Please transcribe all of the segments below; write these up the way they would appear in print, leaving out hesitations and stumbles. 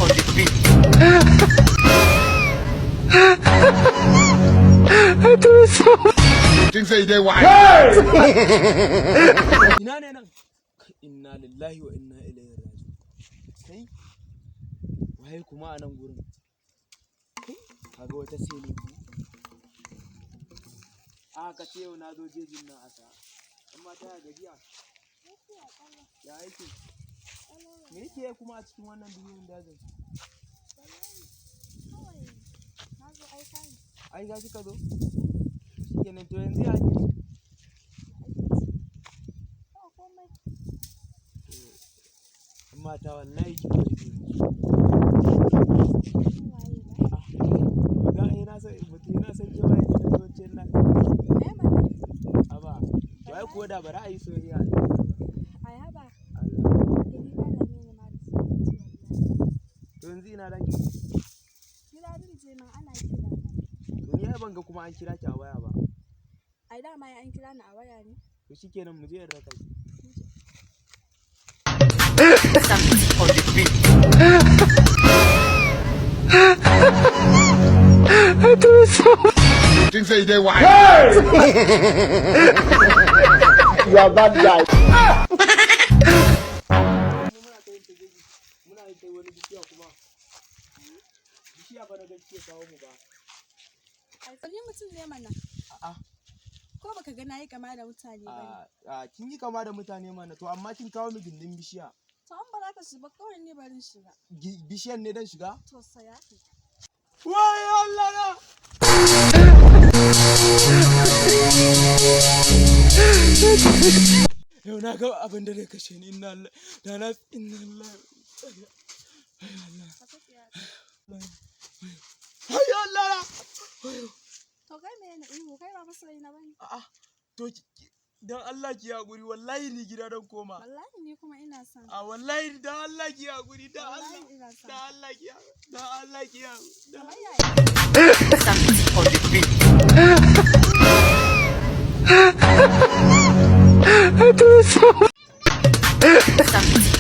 On the beat. Think say they wise. Ina ne nan? Inna lillahi wa inna ilaihi raji'un. Kai, waye kuma a nan gurin? Kai, kaga wata sele ku a ka ce yau na zo jejin nan a sa amma ta ya gajiya, ya aiki, me yake kuma a cikin wannan duniyar dajin? Kawai na zo aika ne. Ai za kika zo, shikenan. To yanzu ya ake ciki? Ba komai. Mata, wallahi ki bari ni. Ni waye ba? To da ina san mutum, ina san cewa yanzu na zo ce nan. Eh mana. Aba, to ai ko da bari a yi soyayya. Ai haba. Allah. Ni ka dame ni ma da surutu wallahi. To yanzu ina da ki? Kira din je man, ana kira na. To ni ai ban ga kuma an kira ki a waya ba. Ai dama ai an kira ni a waya ne. To shikenan, mu je in raka ki. On the beat. Think say they wise. You are bad guy. Muna ta yin ta jeji, muna yin ta wani bishiya kuma. Bishiya fa na ga kike kawo mu ba. Ai ni mutum ne mana. A'a. Ko baka ga nayi kama da mutane ba ne? A, kin yi kama da mutane mana, to amma kin kawo mu gindin bishiya. To an ba za ka shiga kawai, ni barin shiga. Bishiyan ne dan shiga? To saya ka. Wai Allah na! Yau na ga abin da zai kashe ni, inna Allah da na, inna Allah. Ka tafiya. Ai Allah na! To kai me na ihu, kai ba masoyi na bane. A'a, to dan Allah ki hakuri, wallahi ni gida don koma. Wallahi ni kuma ina son. A wallahi dan Allah ki hakuri, dan Allah. Wallahi ina son. Dan Allah ki, dan Allah ki, dan Kamar yaya? On the beat.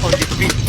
On the beat.